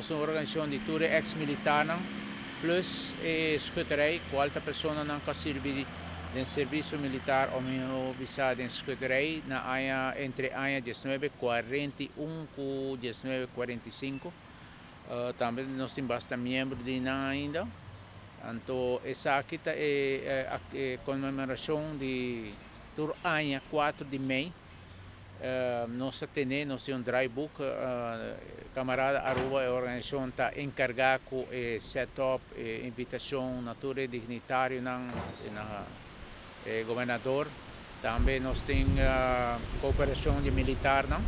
Nos ta un organisashon di tur e eks militarnan plus e schutterij, kual ta personanan ku a sirbi den servisio militar o mihó bisa den schutterij na aña entre aña 1941 ku 1945. Tambe nos tin basta miembro di nan ainda. Anto esaki ta e konmemorashon di tur aña 4 di mei. Nos ta tene, nos tin un draaiboek. Camarada Aruba, e organisashon ta enkargá ku e setup, e invitashon na tur e dignitarionan, na e gobernador. Tambe nos tin kooperashon di militarnan,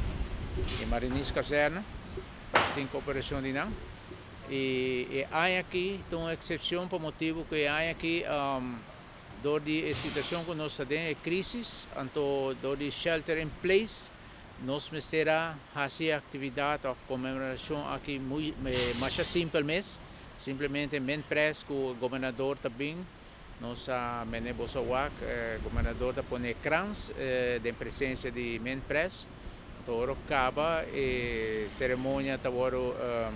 di Marinierskazerne. Nos tin kooperashon di nan. I e aña aki ta un eksepshon pa motibu ku e aña aki dor di e situashon ku nos ta den, e krisis, anto dor di shelter in place, nos mester a hasi e aktividat òf konmemorashon aki muy masha simpel mes. Simplemente Minpres ku gobernador ta bin, nos a mene boso wak, gobernador ta pone e krans den presensia di Minpres. Anto ora kaba e seremonia ta wòrdu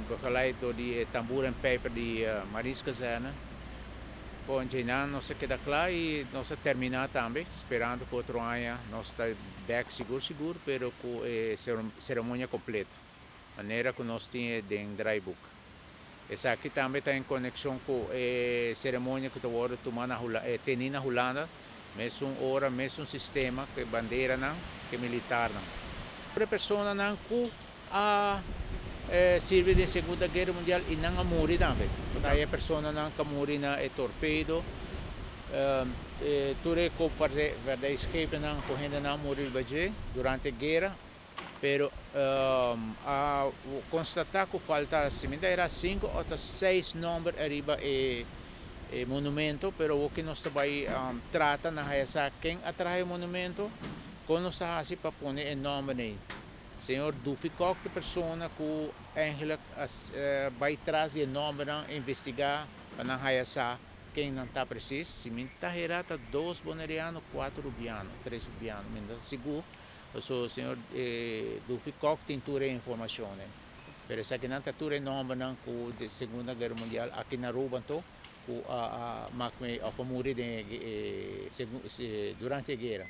begeleid dor di e tambur en pijper di Marinskazerne. Bon, djeinan nos a keda kla i nos a terminá tambe, sperando ku otro aña nos ta bèk sigur sigur, pero ku e seremonia kompleto, manera ku nos tin e den draaiboek. Esaki tambe ta en konekshon ku e seremonia ku ta wòrdu tumá na tení na Hulanda, mesun ora, mesun sistema ku e banderanan, ku e militarnan. Tur e personanan ku a sirbi den Segunda Guera Mundial i nan a muri tambe. Ta e personanan ku a muri na e torpedo, tur e koopvaardijschepennan ku hendenan a muri riba dje durante e guera, pero a konstatá ku falta, si mi ta era, sinku òf seis nòmber ariba e monumento, pero awor ku nos ta bai trata na haya sa ken a traha e monumento, kon nos ta hasi pa pone e nòmber ei. Señor Duffy Kok ta persona ku eigenlijk a bai tras di e nòmbernan investigá pa nan haya sa ken nan ta presis. Si mi ta hera ta dos boneriano, kuater rubiano, tres rubiano, mi no ta sigur pasobra señor Duffy Kok tin tur e informashonnan. Pero esakinan ta tur e nòmbernan ku di Segunda Guera Mundial aki na Aruba anto ku a mak òf a muri den e durante e guera.